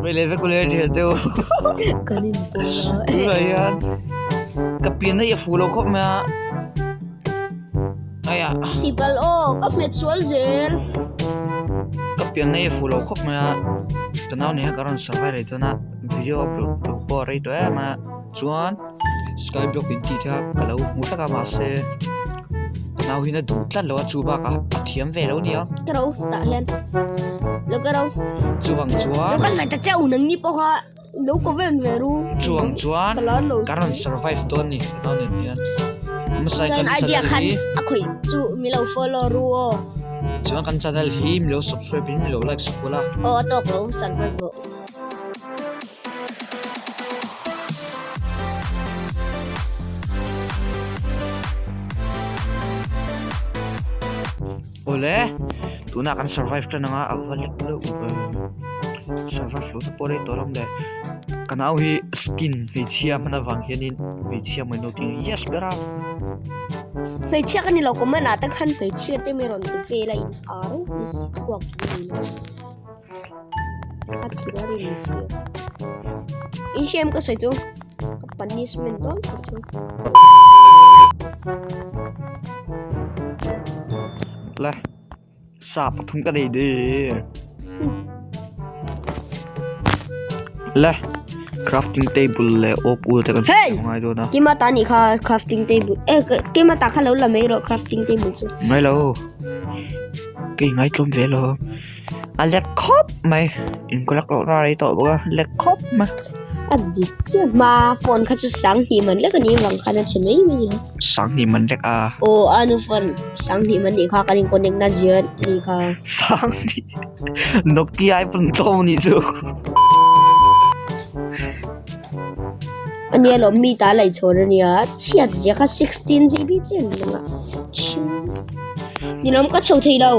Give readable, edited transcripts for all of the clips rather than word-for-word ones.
Chibai le vek ule thian te u. Kan in pawl a. Tunah hian ka pian na i a fuh lo khawp mai a. Aiah. Tipal aw ka hmet sual zel. Ka pian na i a fuh lo khawp mai a. Ka nau nen hian ka rawn survive leh dawn a. Video upload lo pawh a rei tawh em a. Chuan sky block in tih te kha ka lo hmu tlat a mahse ka nau hian a duh tlat lo a chu bakah a thiam ve lo nia. Ka ro tah hian lo ka ro. Chuvang chuan. Lo kan hmai ta cheu nang ni pawh kha lo comment ve ru. Chuvang chuan ka rawn survive dawn ni ka nau nen hian. Hmasai kan channel hi. A khawih chu mi lo follow ru aw. Chuan kan channel hi mi lo subscribe in mi lo like sak ula. Aw a tawk lo survive rawh. Awle tunah kan survive tan anga a va lek deuh ve survive loh na pawh rei tawh lam leh ka nau hi skin hmeichhia hman avang hianin hmeichhia mai no tih yes ber a. Hmeichhia ka ni lo comment ah te khan hmeichhia te mi rawn ti vel a in ar thluak ni lo. A thil a rin si a. In hriam ka sawi chu ka punishment dawn tak chu. Le sa pathum ka nei der. Le crafting table leh oak wool te kan Hey! ngai dawn a. Kima ta nih kha crafting table. Eh kima ta kha lo la mai rawh crafting table chu. Ngai lo. Kei ngai tlawm ve lo. A lek khawp mai in ka lak loh na rei tawh bawk a lek khawp mai. A dik chiah hma phone kha chu sanghnih man lek a ni vang khan a chhe mai mai a. Sanghnih man lek a. Aw a nu phone sanghnih man nih kha kan in connect na zia nih kha. Sanghnih Nokia ai pawn tlawm a nih chu. A nia lawm mi ta laih chhawn a nia chhiat zia kha 16 GB chiah an lang a. Ni lawm ka chho thei lo.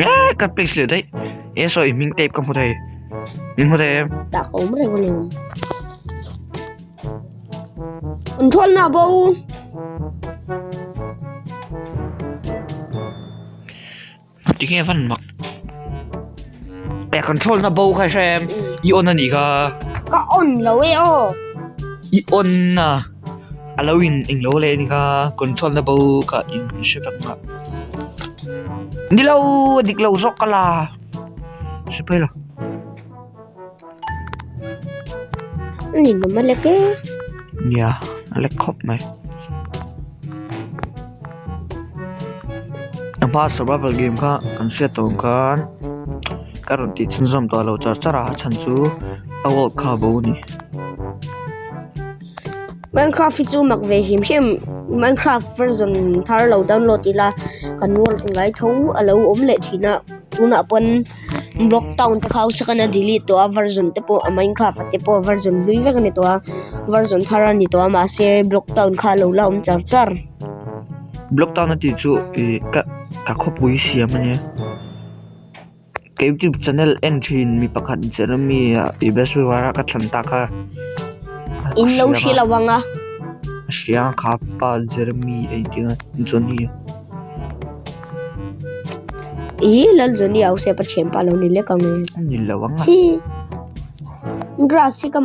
Eh ka place leh daih. Eh saw i hming tape ka hmu thei. Min hmu thei em? Tah ka awm reng a ni. Control na bo. Tinge van mak. Eh control na bo kha hre em. I on ani kha. Ka on lo e aw. I on na. A lo in eng lo leh ani kha control na bo kha in hre vek nga. Ni lo dik lo zawk ka la. Hre phei lo. Ni lo ma lek e. Nia a lek khawp mai. A hma survival game kha kan hriat tawh ang khan ka rawn tih chhunzawm tawh lo char char a a chhan chu a world kha a bo a ni. Minecraft hi chu mak ve hrim hrim Minecraft version thar lo download ila kan world ngai tho a lo awm leh thin a tunah pawn. Block town te kha hausa khan a delete tawh a version te pawh a minecraft te pawh version hlui vek a ni tawh a version thar a ni tawh a mahse block town kha a lo la awm char char. Block town a tih chu ih ka ka khawpui siam a nia ka youtube channel en thin mi pakhat Jeremy a i best viewer a ka thlan tak kha In lo hre lo ang a. A hria kha pa Jeremy a inti a Johnny. Ih lal Johnny au se pathian pa lo ni lek ang e. A ni lo ang a. Hi grass hi ka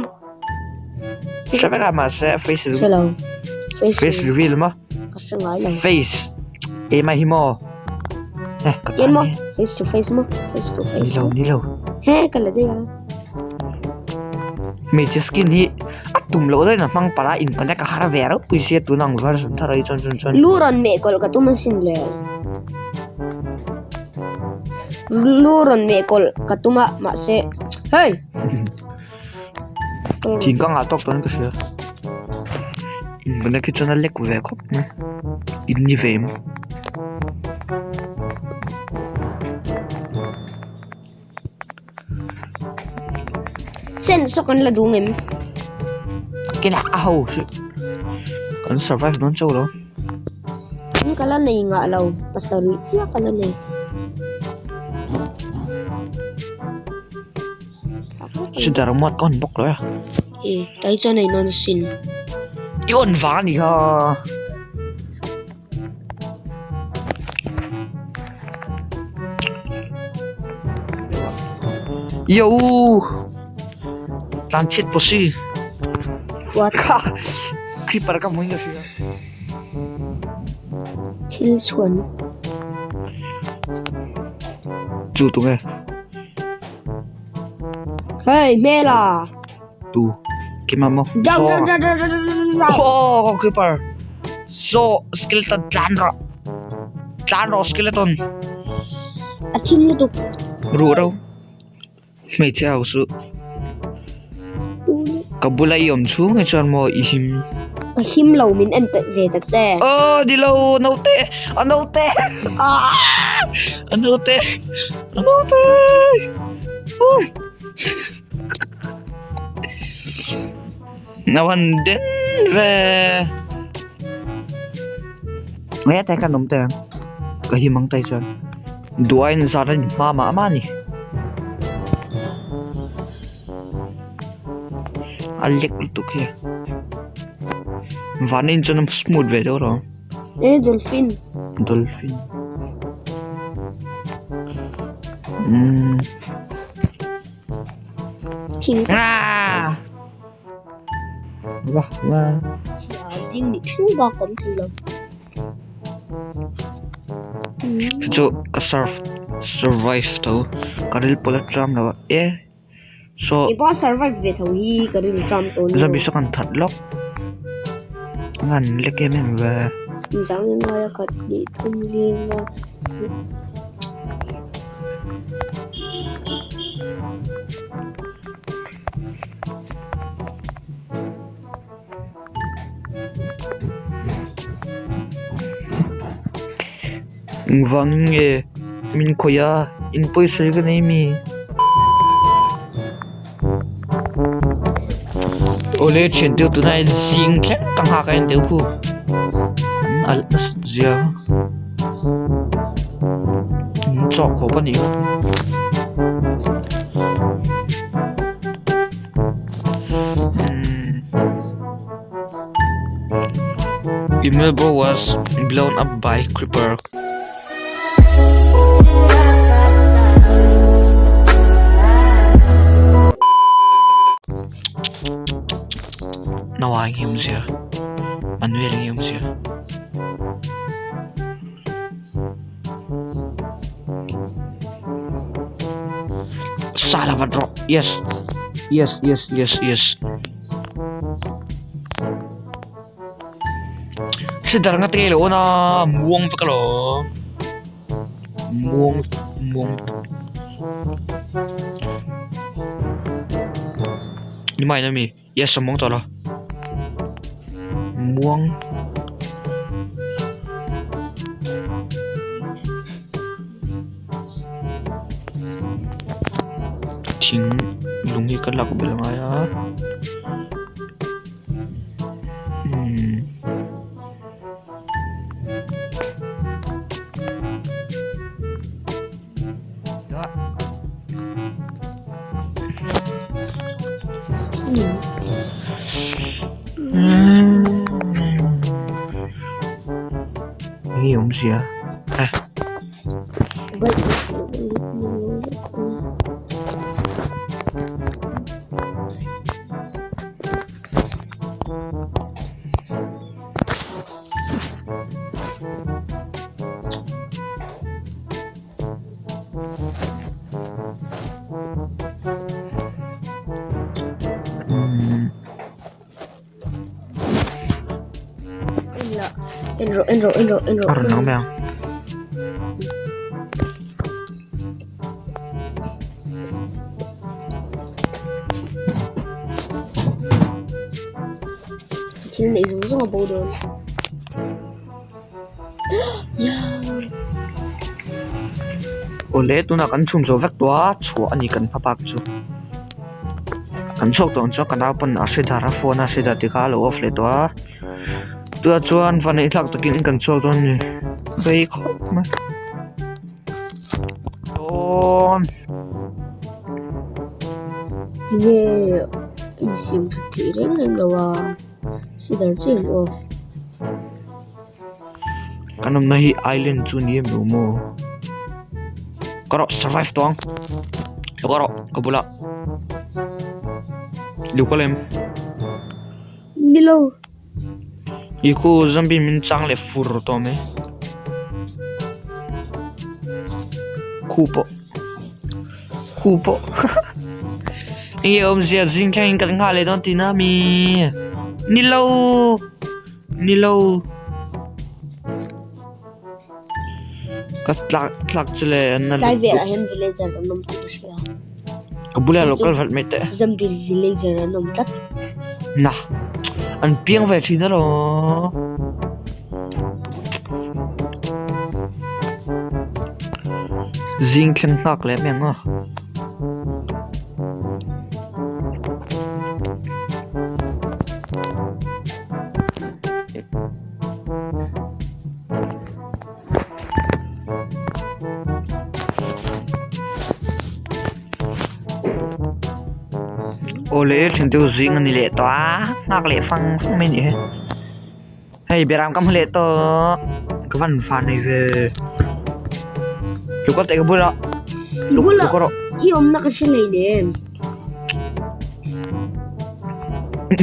Hre vek a mahse face hre lo. Face face reveal maw? Ka hre ngai lo. Face keimah hi maw? Eh ka tan Maw hi. face to face maw? Face to face. Ni lo ni lo. He ka la daih a. Hmeichhe skin hi a tum loh daih in a hmang palh a in connect a har ve ropui sia tuna ang version thar ah hi chuan chuan chuan. Lu rawn meh kawlh ka tum asin le. Lu rawn meh kawlh ka tum a mahse hei. Thing ka ngah tawk dawn ka hria. In connect hi chuan a lek ve khawp mai. In ni ve em. Sen saw kan la duh ngem. Kena a ho hri. Kan survive dawn chauh lo. In ka la nei ngah lo. Pasarih chiah ka la nei. Sidar muat ka on bawk lo e. E, tai chuan a in on sin. I on vang a ni kha. Yo! Tlan chhiat pawh si. What? Kha! Creeper ka hmuin ka hria. Thil chhuan. Chu tunge? Hey, hmela! Tu. Keimah maw? Down, Zaw. down, down, down, down, down, down. Oh, creeper. So, skeleton tlan rawh. Tlan rawh skeleton. A thim lutuk. Ruh ro. Hmeichhe ho chu ka bula i awm chhung hi chuan maw i him. Ka him lo min en ve ta che. Aw ni lo naute a naute aaa a naute a naute ui Nauhan den ve hetah hian kan awm teh ang ka him ang tah hi chuan duaiin zan a inhma mah mah a ni a lek lutuk hi van a in chuan a smooth ve deuh alawm e dolphin dolphin umm. Thing Ah! Wah wah. Chhia zing nih thing bak awm thei lo. Chu ka surf survive tho ka ril pawh la tram lo a e so Kei pawh survive ve tho hi ka ril tram tawh ni. Zombie saw kan that lawk a han lek em em ve. Zang in ngaia khat hnih thum ling a. Engvangin nge min khawih a in pawisa hi ka nei mi? Awle thian deuh tunah hian zing thleng ka nghak a en deuh khu an alh nasa zia an chawk khawp a nih kha. Immobile was blown up by creeper. Nawa nge awmzia Manuel nge awmzia Sala vat rawh yes yes yes yes yes. Sidar nga tingei lo na muang vek alawm muang muang ni mai na mi yes a muang tawh lo muang thing lung hi ka lak belh a ngai a. Nge awmzia eh. A rawn lang mai ang. Thil neih zawng zawng a bo dawn. Awle tunah kan chhum zawh vek tawh a chhuah a ni kan hma bak chu. Kan chhuak tawh ang chuan ka nau pawn a hre dar a phone a hre dar tih kha a lo off leh tawh a. Tunah chuan van eih thlak takin kan chhuak dawn a ni rei khawp mai. Dawn. Tinge insiam that theih reng reng lo a sidar chiah in off. Kan awmna hi island chu ni em lo maw? Ka rawh survive tawh ang. Lo kal rawh ka bulah lo kal em? Nilo. I khu zombie min chang leh fur tawh mai. Khu pawh khu pawh enge awmzia zing thlengin kan nghah leh dawn tihna ami nilo nilo ka tlak tlak chu le an na Tlai velah hian villager an awm tih ka hria. Ka bulah lo kal vat mai teh. Zombie villager an awm tlat. Na an piang ve thin alawm. Zing thleng nghak leh mai ang aw. Awle thian te zing a ni leh tawh a nghak leh fang fang mai a nih hi hei beram ka hmu leh tawh ka van fa nei ve lo kal teh ka bulah I bulah lo kal rawh i awmna ka hre nei nem.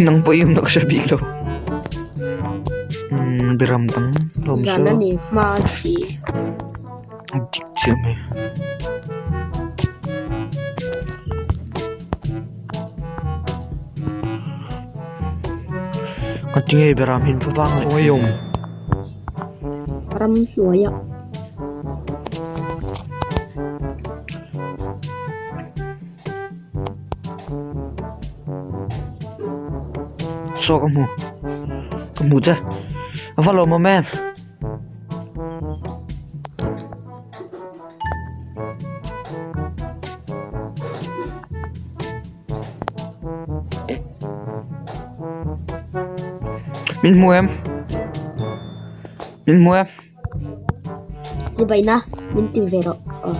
Nang pawh i awmna ka hre bik lo umm beram dang lawm Zan chu a ni hma si. Dik chiah mai. Ka ti ngei ber a min va vang leh ngei awm. Ram hnuai ah. Saw ka hmu. Ka hmu che. A va lawmawm em. Min hmu em? Min hmu em? Chibaina min ti ve rawh aw.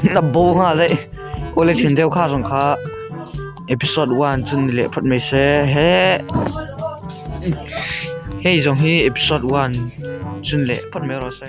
Na bo nghal daih. Awle thin deuh kha zawng kha episode 1 chu ni leh phawt mai se he hei zawng hi episode 1 chu ni leh phawt mai rawh se.